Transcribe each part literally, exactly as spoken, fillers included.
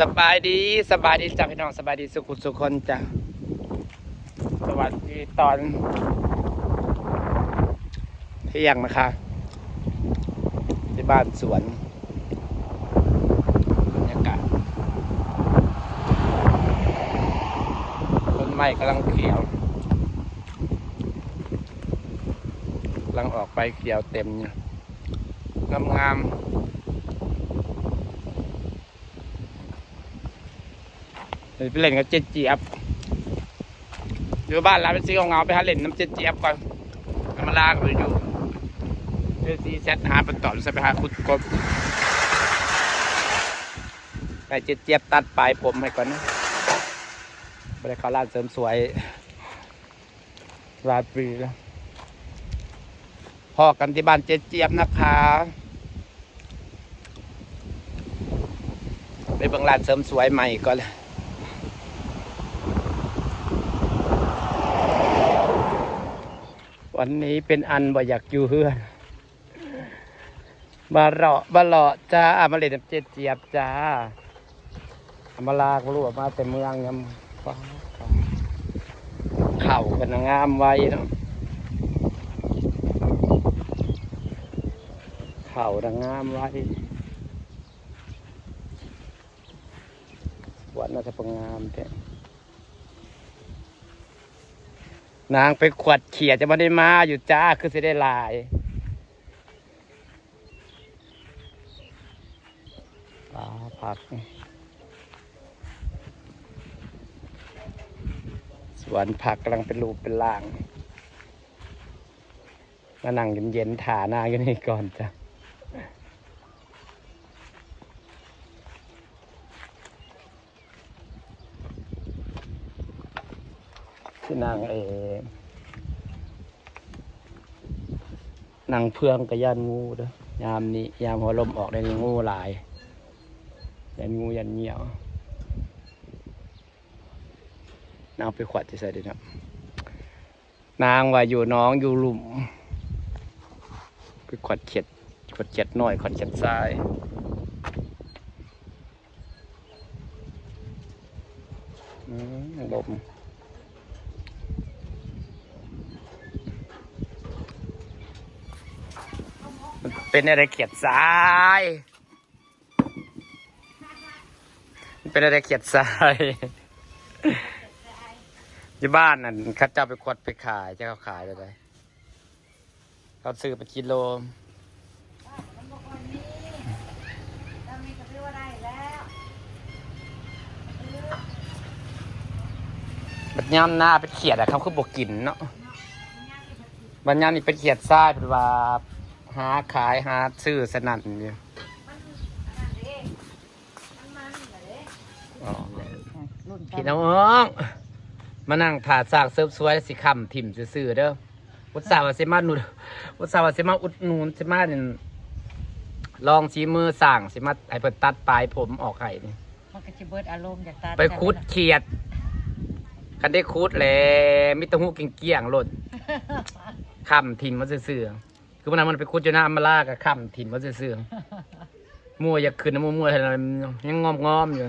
สบายดี สบายดีจ้ะพี่น้อง สบายดีสุขุสุขคนจ้ะ สวัสดีตอนเที่ยงนะคะ ที่บ้านสวน บรรยากาศ ต้นไม้กำลังเขียว กำลังออกใบเขียวเต็มอยู่ งามๆ เดี๋ยวไปเล่นกับเจ๊เจี๊ยบ อยู่บ้านลาไปซื้อของเอาไปหาเล่นน้ำเจ๊เจี๊ยบก่อน เอามาลากไปอยู่เดี๋ยวซีแชทหาไปต่อใส่ไปหาขุดกบ ไปเจ๊เจี๊ยบตัดปลายผมให้ก่อนนะ ไปเข้าร้านเสริมสวยหลายปีแล้ว พอกันที่บ้านเจ๊เจี๊ยบนะคะ ไปเบิ่งร้านเสริมสวยใหม่ก่อนเลย วันนี้เป็นอันบ่อยากอยู่เฮือน มาเลาะมาเลาะจ้า มาเล่นน้ำเจ๊เจี๊ยบจ้า มาลากลูกมาแต่เมืองยำ เข่ากันงามไว้เนาะ เข่านะงามไว้ สวนน่าจะงามแท้ นางไปขวัดเขียดจะไม่ได้มาอยู่จ้า คือสิได้หลาย ปลาผัก สวนผักกำลังเป็นรูปเป็นร่าง มานั่งเย็นๆ ถ่าหน้าอยู่นี่ก่อนจ้ะ ที่นั่งเอง นั่งเพื่องกับย่านงูเด้อ ยามนี้ ยามหัวลมออกได้นี่งูหลาย ย่านงูย่านเหยี่ยว นางไปขวัดจะใส่เด้อเนาะ นางว่าอยู่หนองอยู่ลุ่ม ไปขวัดเขียด ขวัดเขียดน้อย ขวัดเขียดทราย อืม ลม มันเป็นอะไรเขียดทราย มันเป็นอะไรเขียดทราย อยู่บ้านนั่นเขาเจ้าไปขวัดไปขาย จะเขาขายอะไร เขาซื้อเป็นกิโล มันบ่ค่อยมี ตอนนี้ก็ถือว่าได้แล้ว บัดยามหน้าเป็นเขียดอะ เขาคือบ่กินเนาะ บัดยามนี่เป็นเขียดทราย เพิ่นว่าหาขายหาซื้อสนั่นอยู่ มันอันนั้นเด้ มันมันเด้ อ๋อ รุ่นเก่า พี่น้อง มานั่งถ่าสร้างเสริมสวยสิค้ำถิ่มซื่อๆ เด้อ อุตส่าห์ว่าสิมาหนุน อุตส่าห์ว่าสิมาอุดหนุน สิมานี่ ลองสีมือสร้าง สิมาให้เพิ่นตัดปลายผมออกให้นี่ มันก็สิเบิดอารมณ์อยากตัด ไปขุดเขียด คันได้ขุดแหละ มีแต่หูเกลี้ยงๆ โลด ค้ำถิ่มมาซื่อๆ คือมันนั้นมันไปขุดอยู่หน้าอำมาลาก็ค้ำถิ่มมาซื่อๆ มั่วอยากขึ้นนะ มั่วๆ ยังงอมๆ อยู่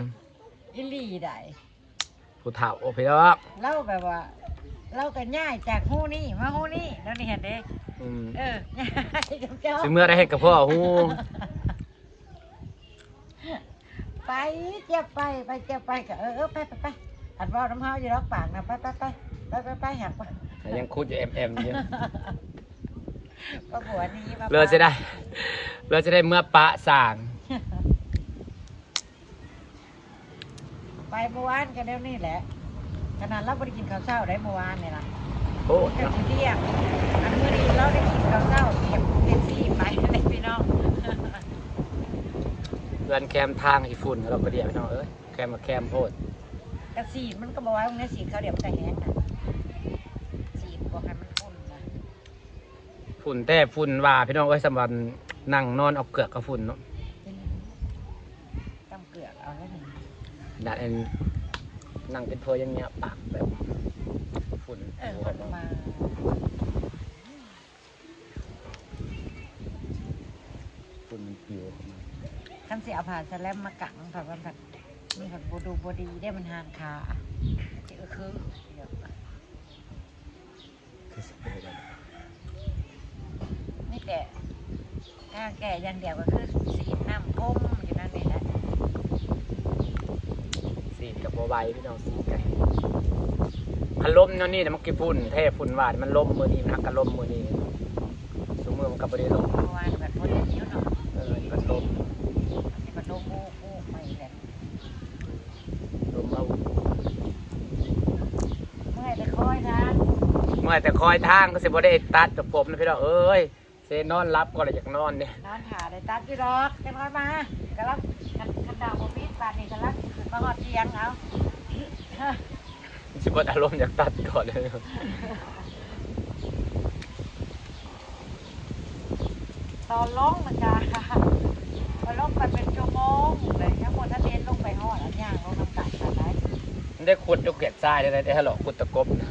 อีหลีได้ ผู้เฒ่าพี่น้อง เราแบบว่า เราก็ย้ายจากฮู้นี่มาฮู้นี่ แล้วนี่เห็นเด้ อืม เออ ย้ายกับเจ้า สิเมื่อได้ให้กับพ่อฮู้ ไปเจียบไป ไปเจียบไปก็ เออ เออ ไป ไป ไป อันเว้าน้ำเฮาอยู่ดอกปากนะ ไป ไป ไป ไป ไป ไป หักไป แต่ยังขุดอยู่แอมๆ อยู่ ก็ผัวนี้มา เลยจะได้ เลยจะได้เมื่อปะสร้าง ไปเมื่อวานก็แนวนี้แหละ ขนาดเราบ่ได้กินข้าวเช้าได้เมื่อวานนี่นะ โอ้ ก็สิเที่ยง อันมื้อนี้เราได้กินข้าวเช้า เก็บเก็บซีไปเลยพี่น้อง เพื่อนแคมทางอีฝุ่นเราบ่เดียวพี่น้องเอ้ย แคมมาแคมโพด กระสีมันก็บอกว่าตรงนี้สีเขาเดี๋ยวมันก็แห้งนะ สีบอกให้มันอุ่นนะ ฝุ่นแต่ฝุ่นว่าพี่น้องเอ้ย สำหรับนั่งนอนเอาเกือกกับฝุ่นเนาะ เป็นหยัง ตำเกือกเอาแล้วนี่ นั่นเอง นั่งเป็นถ้วยอย่างเงี้ย ปากแบบฝุ่น เออ ปิวออกมา มันมา ฝุ่นมันปิวออกมา คันสิเอาผ้าสแลมมากังผัดวันผัด มันผัดบ่ดูบ่ดีได้มันห่างขาเจอคือเดี๋ยว คือสิเป็นอะไร นี่แต่ทางแก้อย่างเดียวก็คือสีดน้ำพรมอยู่นั่นนี่แหละ สีดกับบัวใบพี่น้องสีดกันพัดลมแนวนี้นะมันกี่ฝุ่นแท้ฝุ่นหวานมันลมมือนี้มันหักกะลมมือนี้สมมือมันก็บ่ได้ลม เมื่อวานแบบพอดีอยู่เนาะ เออมันลม มันสิมันลมโอ้โอ้ไปแบบ ลมเอา เมื่อยแต่คอยนะ เมื่อยแต่คอยทางก็สิบ่ได้ตัดกับผมนะพี่น้องเอ้ยเซนอนรับก็เลยอยากนอนเนี่ย นอนถ่าได้ตัดอยู่ดอกจะนอนมาก็รับคันคันดาวบ่ปิดบาดนี้ก็รับคือมาฮอดเที่ยงเอา สิบ่อารมณ์อยากตัดก่อนเลย ตอนลงมันจะพอลงไปเป็นชั่วโมงเลยยังบ่ทันเห็นลงไปฮอดอันย่างลงน้ำตาลปานใด มันได้ขุดยกเกล็ดทรายได้ได้ฮัลโหลขุดตะกบนะ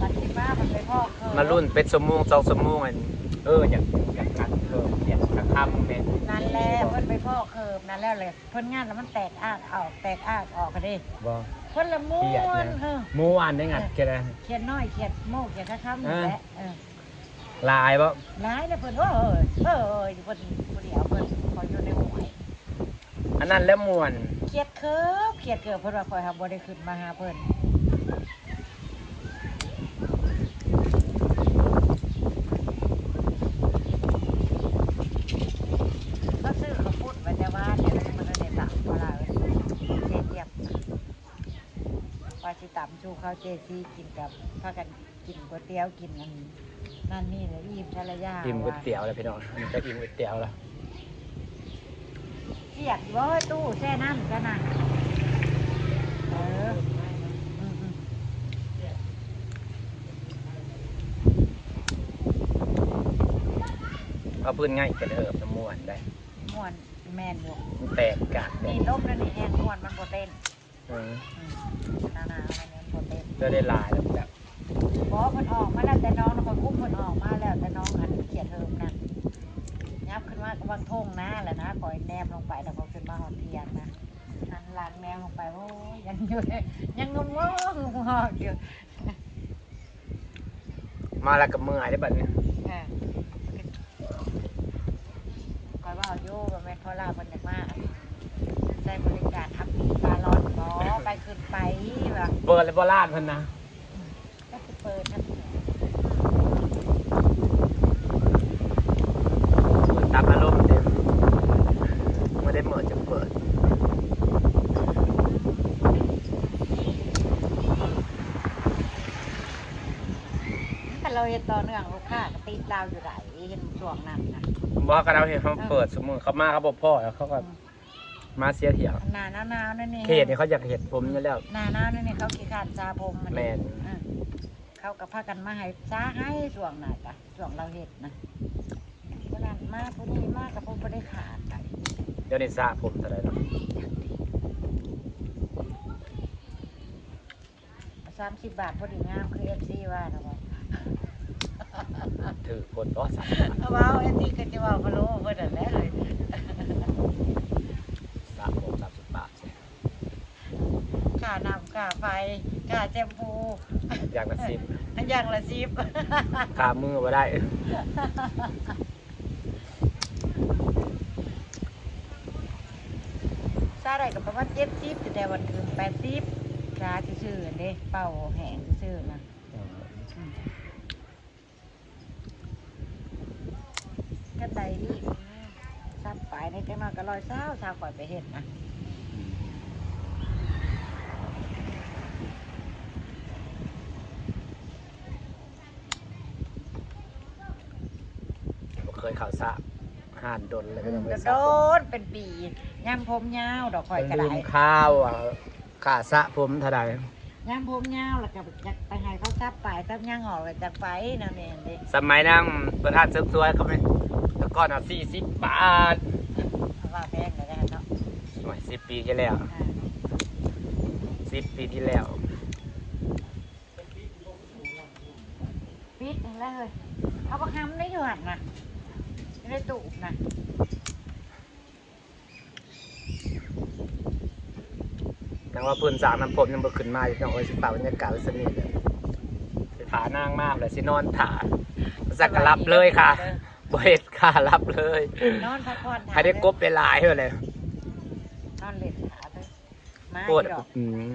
บัดที่มามันไปพ่อเคิม มารุ่นเป็นชั่วโมงสองชั่วโมงอันเอออยากอยากกัดเคิมอยากกระทำเนี่ย นั่นแหละเพิ่นไปพ่อเคิมนั่นแล้วเลยเพิ่นงานแล้วมันแตกอากออกแตกอากออกก็เด้ บ่ เพิ่นละม่ เขียด วน นะ เออ ม่วนได้งัดกันเลย เขียดน้อยเขียดโม่เขียดข้าคำนี่แหละเออ หลายบ่ หลายแล้วเพิ่นโอ้ยเออเอออยู่เพิ่นผู้เดียวเพิ่นเขาอยู่ในห้วย อันนั้นแล้วม่วน เขียดเคิบเขียดเคิบเพิ่นว่าคอยหาบ่ได้ขึ้นมาหาเพิ่นเขาซื้อเขาวปุ้นไว้แต่ว่าเดี๋ยวนี้มันก็ได้ตามเวลาเลยเจ๊เจี๊ยบว่าสิตำชูเขาเจซีกินกับพากันกินก๋วยเตี๋ยวกินอันนั่นนี่เลยอิ่มทะเลยา อิ่มก๋วยเตี๋ยวแล้วพี่น้องมันจะอิ่มก๋วยเตี๋ยวแล้ว เสียบอยู่ว่าตู้แช่น้ำกันนะเอออืมอืม เอาพื้นง่ายกันเถอะมันม่วนได้ ม่วนแมนอยู่ มันแตกกาด นี่ เนี่ย ล้มแล้วนี่แห้งม่วนมันบ่เต้น เออ อืมหนาวๆอะไรเนี่ยมันบ่เต้น ก็ได้หลายแล้วแบบ บอกมันออกมาแล้วแต่น้องนะคอยคุ้มมันออกมาแล้วแต่น้องอันเขียดเทิมนะยับขึ้นมาก็วางท่งนะแหละนะคอยแนมลงไปแล้วก็ขึ้นมาหอดเทียงนะหันหลังแนมลงไปโอ้ยยังอยู่เลยยังงงงงงงอยู่ มาแล้วก็เมื่อยได้บัดนี้ เออคอยว่าอยู่ว่าแม่นพ่อลาเพิ่นอยากมาใช้บริการทับปีปลาร้อนบ่ไปขึ้นไปว่า เปิดเลยบ่ล้านเพิ่นนะ ก็สิเปิดนะ ตามอารมณ์เต็มไม่ได้เปิดจะเปิด แต่เราเฮ็ดต่อเนื่องลูกค้าก็ติดลาวอยู่ได้เห็นช่วงนั้นนะ บอกกับเราเห็นเขาเปิดสมมุติเขามาเขาบ่พอแล้วเขาก็มาเสียเที่ยว หน้าหนาวๆนั่นนี่ เขตนี่เขาอยากเห็นผมอยู่แล้ว หน้าหนาวนั่นนี่เขาขี้คร้านสระผมมัน แม่น อ่ะเขาก็พากันมาให้สระให้ช่วงนั้นจ้ะช่วงเราเฮ็ดนะผู้นั้นมาผู้นี้มาก็บ่ได้ขาดไป เดี๋ยวนี้สระผมเท่าไหร่เนาะ สามสิบบาทพอดีงามคือเอฟซีว่านะว่า ถือคนบ่สระ เอาเว้าเอฟซีก็จะเว้าพะโล้เพิ่นนั่นแหละเลย สระผมสามสิบบาท ค่าน้ำค่าไฟค่าแชมพู อย่างละสิบ อย่างละสิบ ขามือบ่ได้ ซาได้ก็ประมาณเจ็ดสิบแต่วันคืนแปดสิบซาซื่อๆเด้เป่าแห้งซื่อๆนะ กันใดอีกซ้ำไปในจังน้อยก็ร้อยเศร้าเศร้าข่อยไปเฮ็ดนะ บ่เคยเข้าสระห้านดนเลย อืม บ่เคย โด สระผม นเป็นปียามผมยาวดอกข่อยก็ ลื ได้ มข้าวอ่ะค่าสระผมเท่าใด ยามผมยาวแล้วก็อยากไปให้เขาซับปลายซับหยังออกแล้วจักไปนะแม่นเด้ สมัยนั้นประธานเสริมสวยเขาเป็นแต่ก่อนอ่ะสี่สิบบาท เพราะว่าแพงก็ได้เนาะ สมัยสิบปีที่แล้ว อ่า สิบปีที่แล้ว ปิดแล้วเฮ้ยเอาบักหำได้อยู่หั่นนะอยู่ในตู้นะ ว่าเพิ่นสางน้ำผมยังบ่ขึ้นมาอยู่ พี่น้องเอ้ย สิฝากบรรยากาศไว้ส่ำนี้แหละ สิถ่านางมากเลย สินอนถ่า สักก็หลับเลยค่ะ บ่เฮ็ดค่ะ หลับเลย นอนพักผ่อน ให้ได้กบหลายๆเลย นอนเล่นขาเลยมา โคตร ดอก อืม